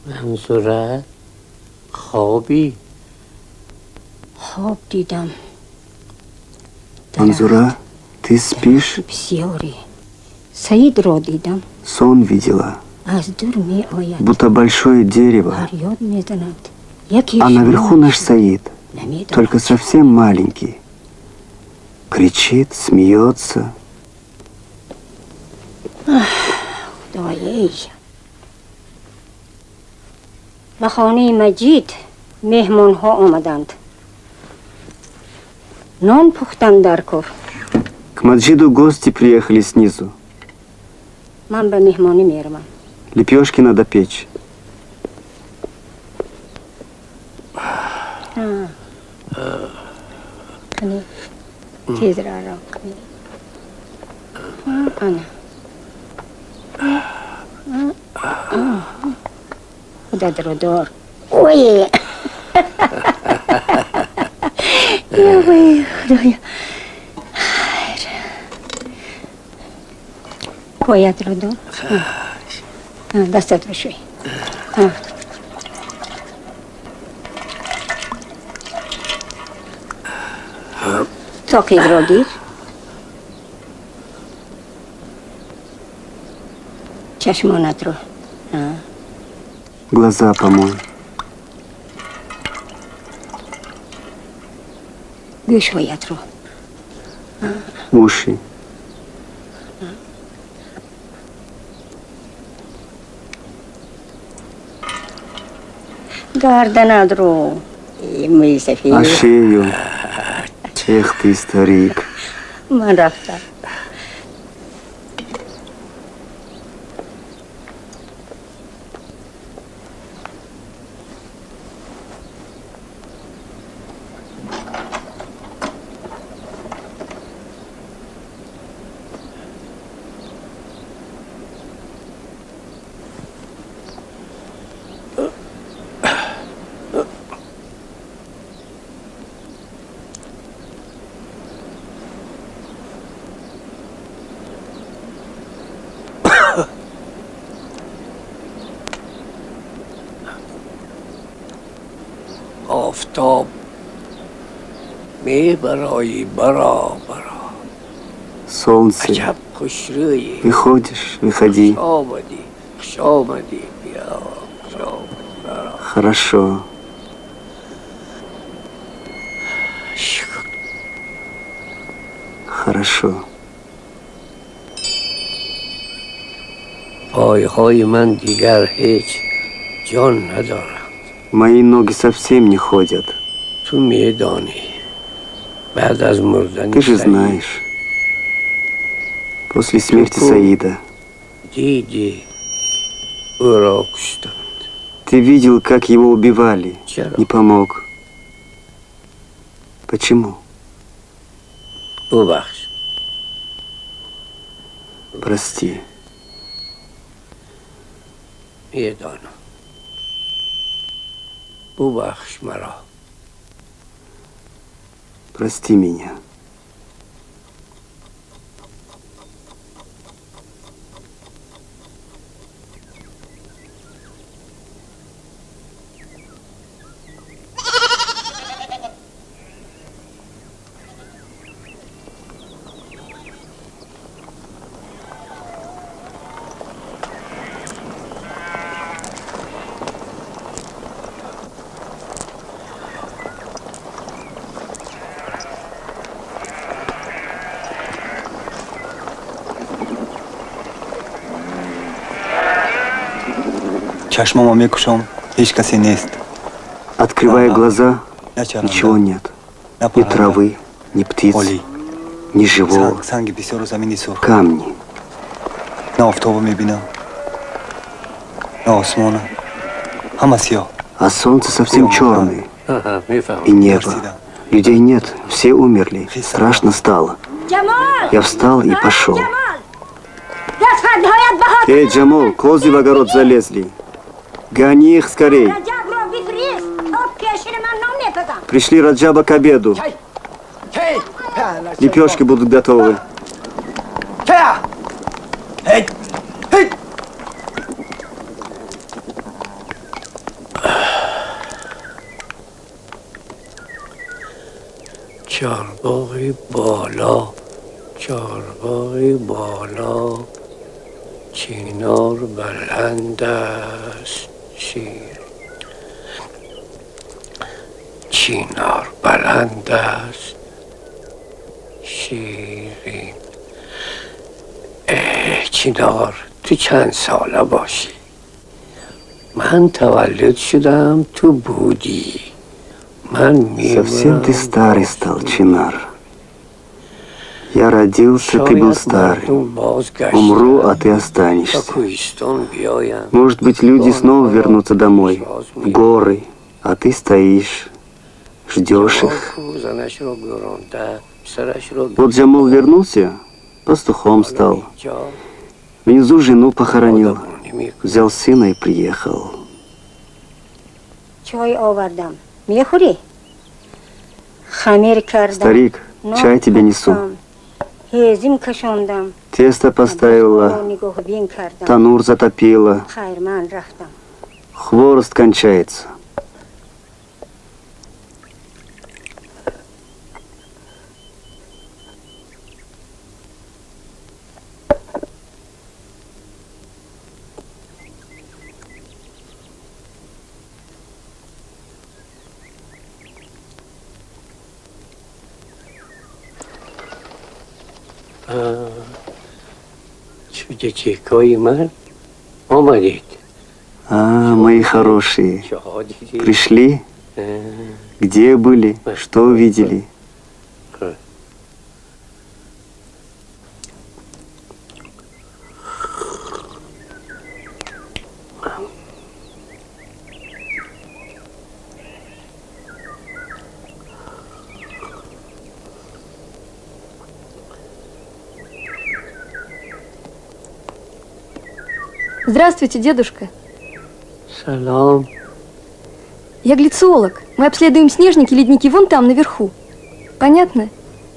Манзура, хобӣ? Хоб дидам. Манзура, ты спишь? Бисёре. Саидро дидам. Сон видела. Аз дур меояд. Будто большое дерево. Фарёд мезанад. Яке А наверху наш Саид, намедонад. Только совсем маленький. Кричит, смеется. Худоей. Ба хонаи Маҷид меҳмонҳо омаданд. Нон пухтан дар кор. К Маджиду гости приехали снизу. Ман ба меҳмонӣ меравам. Лепешки надо печь. Қани, тезраро қани. Ана. Худатро дор. Ой! Ой, Худоё. Поятро дор. Дастатро шӯй. Соқигро гир. Чашмонатро. Глаза помой. Гӯшҳоятро. Уши. Гарданатро. Мӯи сафед. А шею? Эх ты, старик. Ман рафтам. Офтоб мебарои, баро, баро. Солнце. Аҷаб хушрӯӣ. Выходишь, выходи. Хуш омадӣ, хуш омадӣ, биё, хуш омадӣ, баро. Хорошо. Шукр. Хорошо. Пойҳои ман дигар ҳеҷ ҷон надоранд. Мои ноги совсем не ходят. Ту медонӣ, баъд аз мурдани Ты же Саид знаешь. После смерти Ку- Саида дидӣ, ӯро куштанд. Ты видел, как его убивали. Чаро? Не помог. Почему? Бубахш. Прости. Медонам, бубахш маро. Прости меня. Чашмамо мекушом, ҳеҷ касе нест. Открывая глаза, На чаранда, ничего нет. на Ни парранда. травы, ни птиц, Холӣ. Ни живого. Санг, санги бисёру замини сурх. Камни. На офтобо мебинам, на осмона, ҳама сиёҳ. А солнце совсем Ой, черное. Аҳа, мефаҳмам. И небо. Тарсидам. Людей нет, все умерли. Страшно стало. Ҷамол! Я встал и пошел. Ҷамол! Гӯсфандҳоят ба хотир. Эй, Джамол, козы в огород залезли. Гони их скорей. Раҷабро бифирист, то пешини ман нон мепазам. Пришли Раджаба к обеду. Лепешки будут готовы. Чорбоғи боло, чорбоғи боло, чинор баланд аст, шир. Чинор баланд аст, ширин. Чинор, ту чанд сола бошӣ? Ман таваллуд шудам, ту будӣ. Ман Совсем ты мемурам. старый стал, Чинар. Я родился, ты был Шояд старый. мардум бозгаштанд, Умру, а ты ба останешься. кӯҳистон биёянд. Может быть, люди снова Онҳоро вернутся домой, пешвоз в горы, а ты стоишь, ждешь их. Ҷавон занашро гӯронда, писарашро Вот Джамол вернулся, пастухом стал. инҷо Внизу жену похоронил, одамонӣ мекунад. взял сына и приехал. Чой овардам, мехӯрӣ? Хамир кардам. Старик, нон чай тебе несу. пухтам, ҳезим кашондам. Тесто поставила, Нигоҳбин кардам. Танур затопила, Хайр, ман рафтам. Хворост кончается. Чӯҷачекои ман омадед. А, мои хорошие, Чоҳо дидед? Пришли? Где были? Что увидели? Здравствуйте, дедушка. Салом. Я глициолог. Мы обследуем снежники и ледники вон там, наверху. Понятно?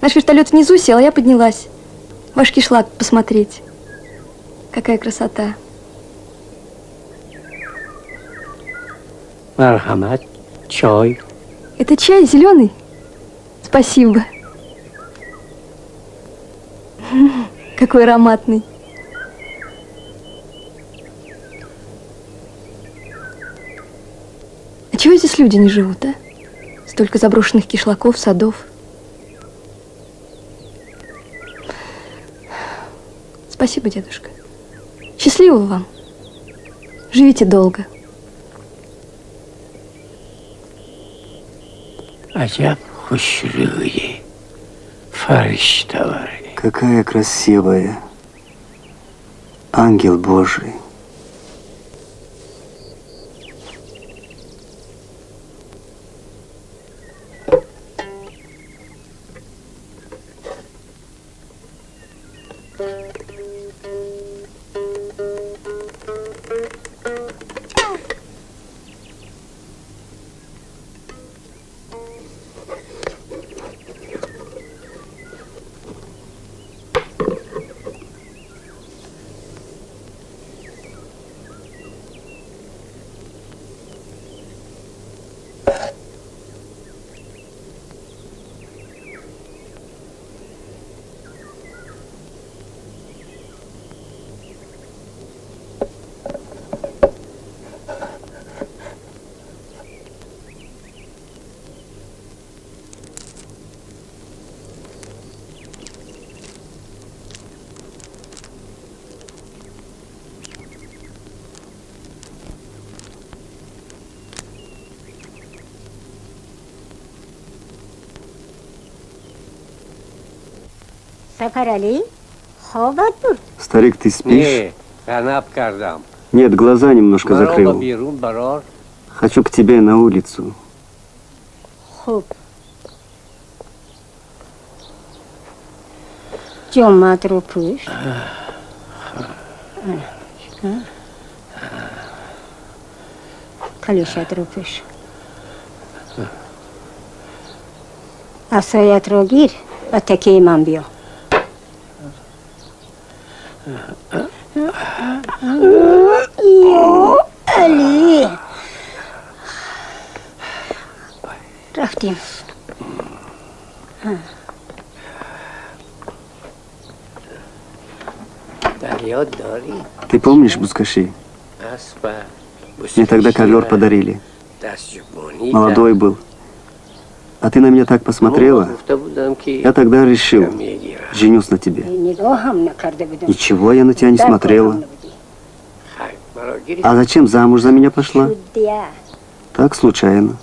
Наш вертолет внизу сел, а я поднялась. Ваш кишлак посмотреть. Какая красота. Марҳамат, чой. Это чай зеленый? Спасибо. Какой ароматный. А чего здесь люди не живут, а? Столько заброшенных кишлаков, садов. Спасибо, дедушка. Счастливо вам. Живите долго. Аҷаб хушрӯе, фариштаваре. Какая красивая. Ангел Божий. Сафаралӣ, хобат бурд? Старик, ты спишь? Не, ғанаб кардам. Нет, глаза немножко Маро ба закрыл. Берун барор. Хочу к тебе на улицу. Хуб, ҷомаатро пӯш. Калишатро пӯш, асоятро гир ва такяи ман биё. Ё Алӣ, рафтем. Ты помнишь бузкаши? Мне тогда ковер подарили. Молодой был. А ты на меня так посмотрела. Я тогда решил, женюсь на тебе. Ничего я на тебя не смотрела. А зачем замуж за меня пошла? Так случайно.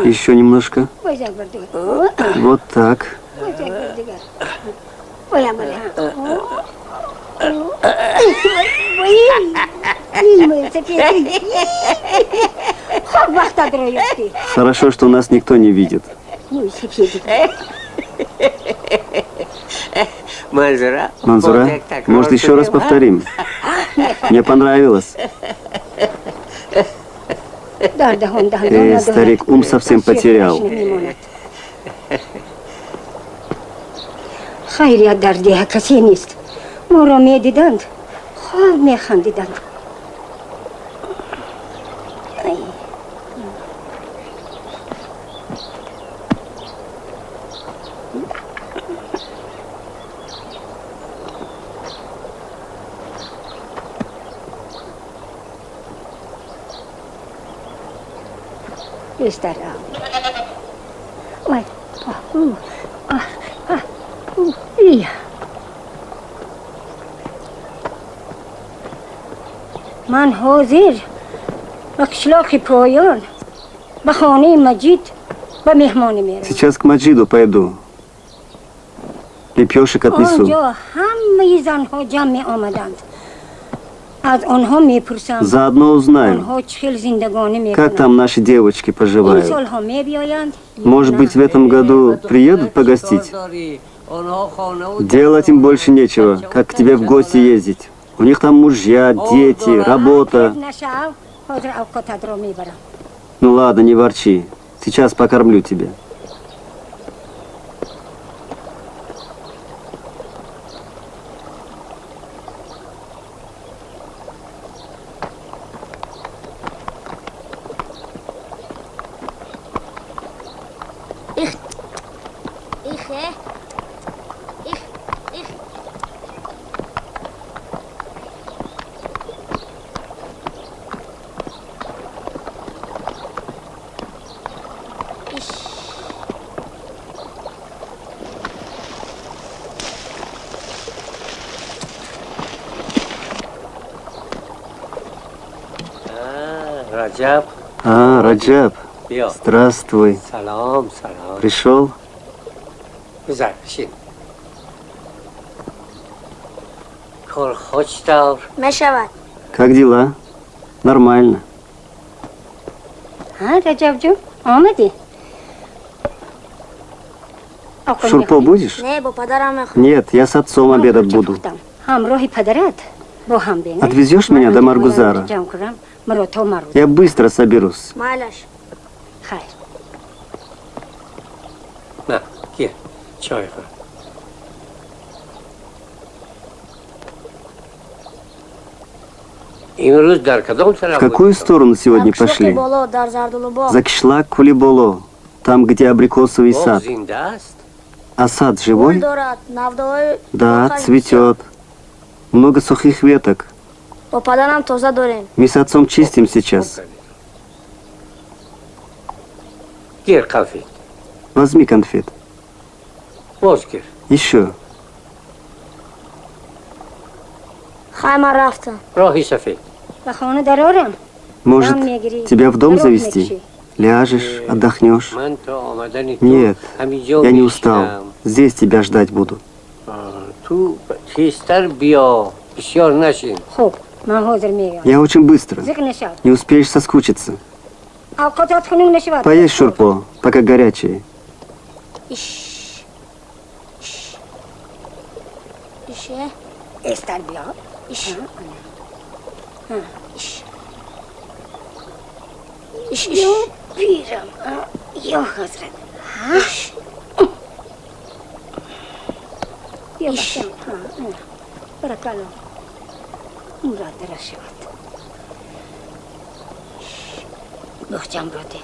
Еще немножко. Вот так. Хорошо, что нас никто не видит. Манзура, может, еще раз повторим? Мне понравилось. Эй, старик, ум совсем потерял. من حاضر به قشلاق پایان به خانه مجید به مهمانی میرم. Сейчас к Маджиду пойду. Лепешек отнесу. آنجا همه زنها جمع می آمدند. از آنها میپرسم. Заодно узнаю, آنها چه زندگانی как там наши девочки این поживают. سالها میبیایند. Может быть, в этом году приедут погостить? Делать им больше нечего, как к тебе в гости ездить. У них там мужья, дети, работа. نشو حاضر اوقاتت را میبرم. Ну ладно, не ворчи. Сейчас покормлю тебя. Раджаб. А, Раджаб. Здравствуй. Салам, салам. Пришел? Как дела? Нормально. ها رجب جون آمدی؟ Шурпо будешь? Нет, я с отцом обедать буду. همراه پدرت با هم بینه. Отвезешь меня до Маргузара? جمع کنم مرا تا مرو. Я быстро соберусь. خیر. На, гир, чой хӯр. Имрӯз дар кадом тараф В какую сторону сегодня пошли? За кишлак Кулиболо, там, где абрикосовый Боғ сад. зинда аст? А сад живой? Да, цветет. Много сухих веток. Мы с отцом чистим сейчас. Гир конфет. Возьми конфет. Боз гир. Еще. Роҳи сафед. به خانه درارم. Может, دم میگیری. тебя в дом راه завести? میکشی. Ляжешь, отдохнешь. Ман то омадани ту Нет, ҳаминҷо я не устал. мешинам. Здесь тебя ждать буду. Ту тезтар биё, бисёр нашин. خب من حاضر میام. Я очень быстро. زغ نشو. Не успеешь соскучиться. اوقاتت خنک نشود. Поешь шурпо, пока горячее. استر بیا. یا پیرم یا حضرت. بیا بچم. برکلا. Умрат шавад. Боғчамро де.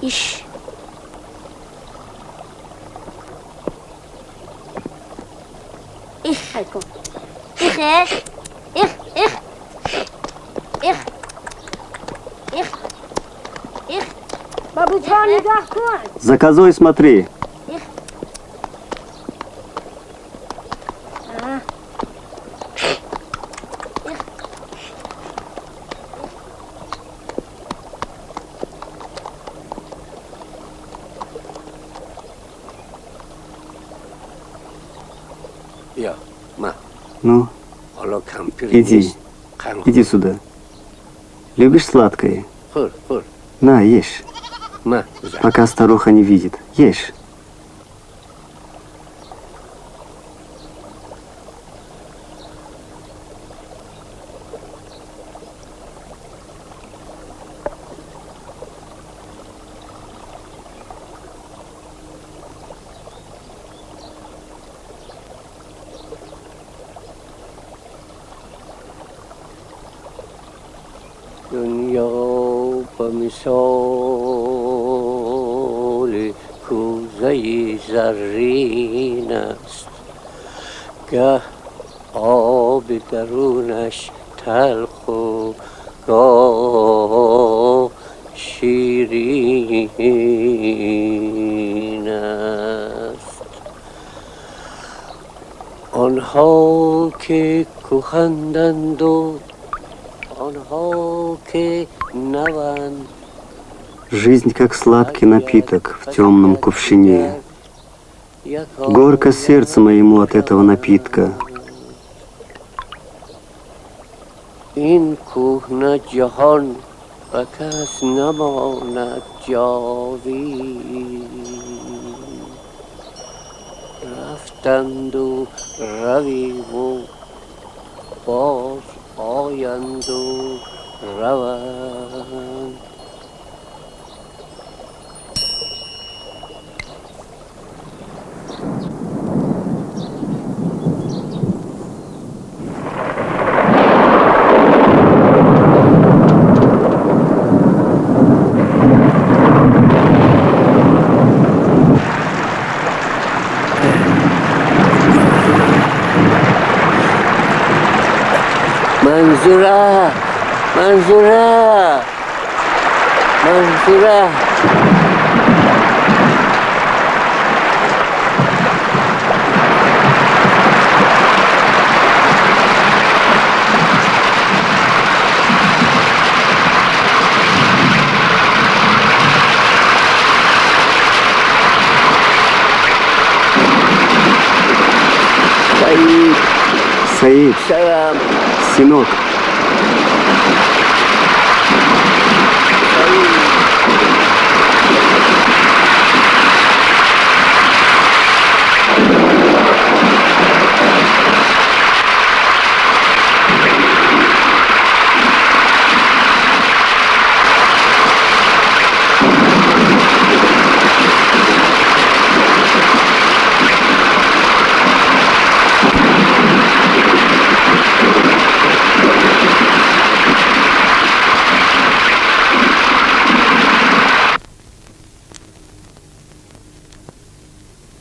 Иш. Их, хайко. Их, их, их, их, их, их. Бабуҷон, нигоҳ кун. За козой смотри. Ну, иди, иди сюда. Любишь сладкое? На, ешь. Пока старуха не видит. Ешь. دنیا به مثال کوزه زرین است، گه آب درونش تلخ و گاه شیرین است. آنها که کهندند و آنها که نوند. Жизнь как сладкий напиток в темном кувшине. Горько сердце моему от этого напитка. این کهنه جهان به کس نماند جاوید، رفتند و رویم و باز آیند و روند. منظوره، منظوره، منظوره. سعید، Саид, سلام. Сынок.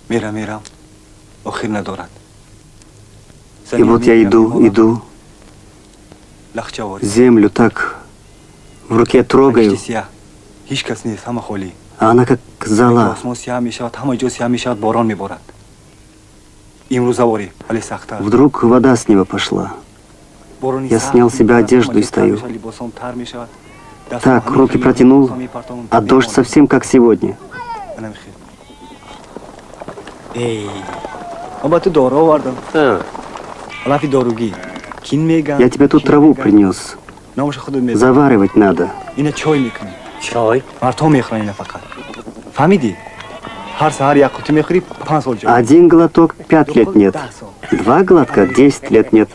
Мерам, мерам, охир надорад. И вот я иду, иду, землю так в руке трогаю, ҳеҷ кас нест, ҳама холӣ. а она как зола. Осмон сиёҳ мешавад, ҳама ҷо сиёҳ мешавад, борон меборад. Имрӯз аворӣ, вале сахттар. Вдруг вода с неба пошла. Борони Я сахт снял с себя меборад, одежду ҳама и ҷо тар стою. мешавад, либосом тар мешавад. Дастам Так, ҳама руки хеле протянул, либосом мепартонам, а дождь мемонам. совсем как сегодня. Ана мехел. Эй, ман ба ту дору овардам. Алафи доругӣ. Кин меган. Я тебе тут кин траву меган. принес. Номаша худат медонӣ. Заваривать надо. Ина чой мекунӣ. Чой? Мардҳо мехӯранд ина фақат. Фаҳмидӣ? Ҳар саҳар як қутӣ мехӯрӣ, 5 сол ҷо. Один глоток 5 лет нет. 10 сол. Два глотка 10 лет нет.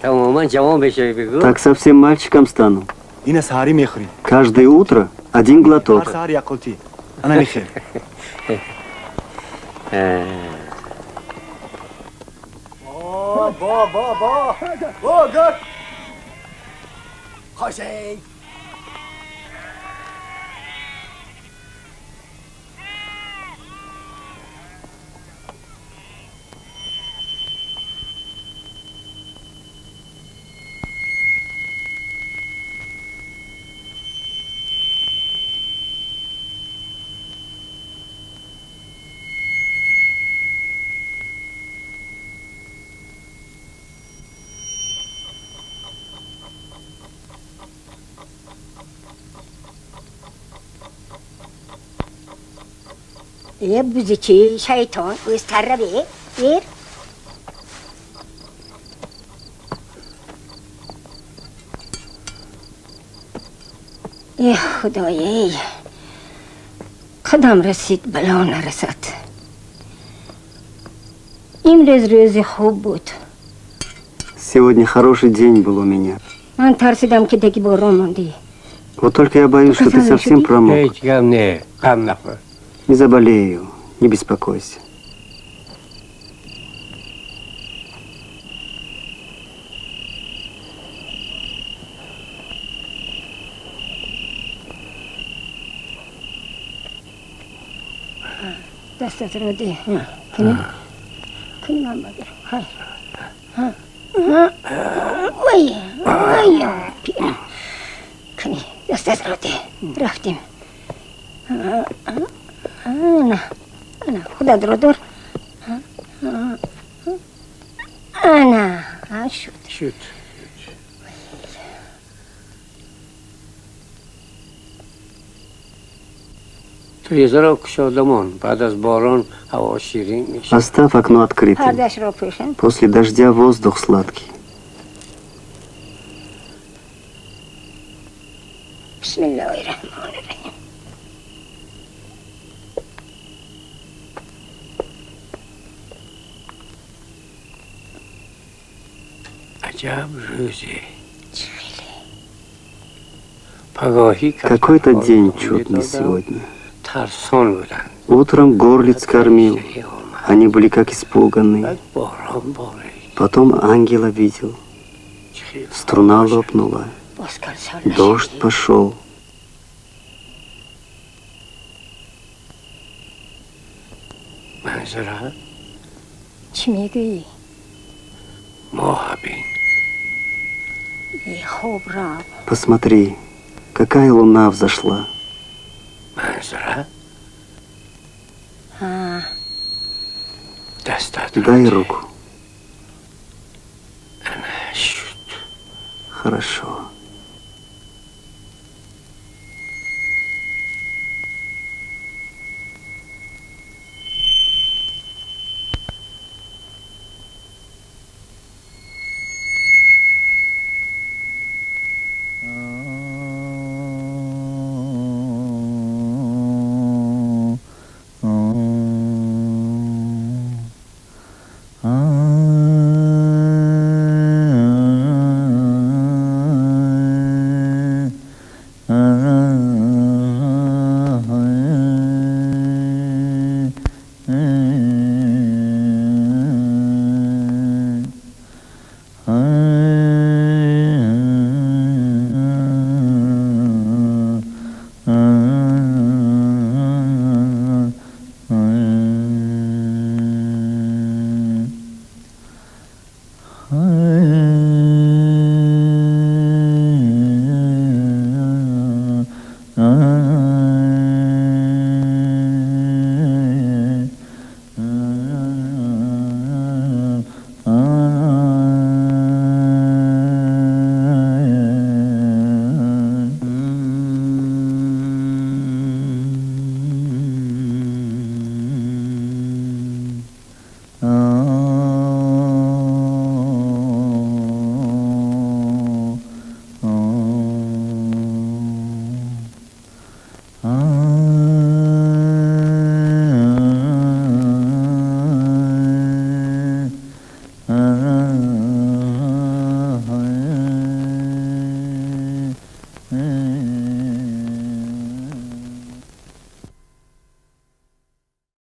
تماما جوان بشه بگو. Так совсем мальчиком стану. Ина саҳарӣ мехӯрӣ. Каждое утро один Ҳар глоток. саҳар як қутӣ. Ана мехел. Ба, ба, ба. Ба, гак. Хосей. یه بزچی شیطان استربه ایر. ای خدایی، قدم رسید بلا نرسد. امروز روز خوب بود. Сегодня хороший день был у меня. من ترسیدم که دیگه باران موندی. Вот только я боюсь, что ты совсем промок. هیچ غم نه، غم نخور. Не заболею, не беспокойся. دستت رو ده. کنی کنی من بگیرم. خیر. وای وای پیرم. کنی دستت رو ده. رفتیم. نه نه، خودت رو دور. نه، شد. شد. تریزرا کشادمان بعد از باران هوا شیرین میشه. Оставь окно открытым. پردش رو پوشن. После дождя воздух сладкий. بسم الله الرحمن الرحیم. عجب روزی. پگاهی Какой-то день чудный сегодня. ترسان بودن. Утром горлиц кормил. اشتهی آمد. Они были как испуганные. بعد باران بارید. Потом ангела видел. خیلی Струна лопнула. باز کن سال. Дождь пошел. منظره. چی میگویی؟ ماه بین. ای خوب را. Посмотри, какая луна взошла. منظره. ها. دستت رو Дай ده. руку. شد. Хорошо.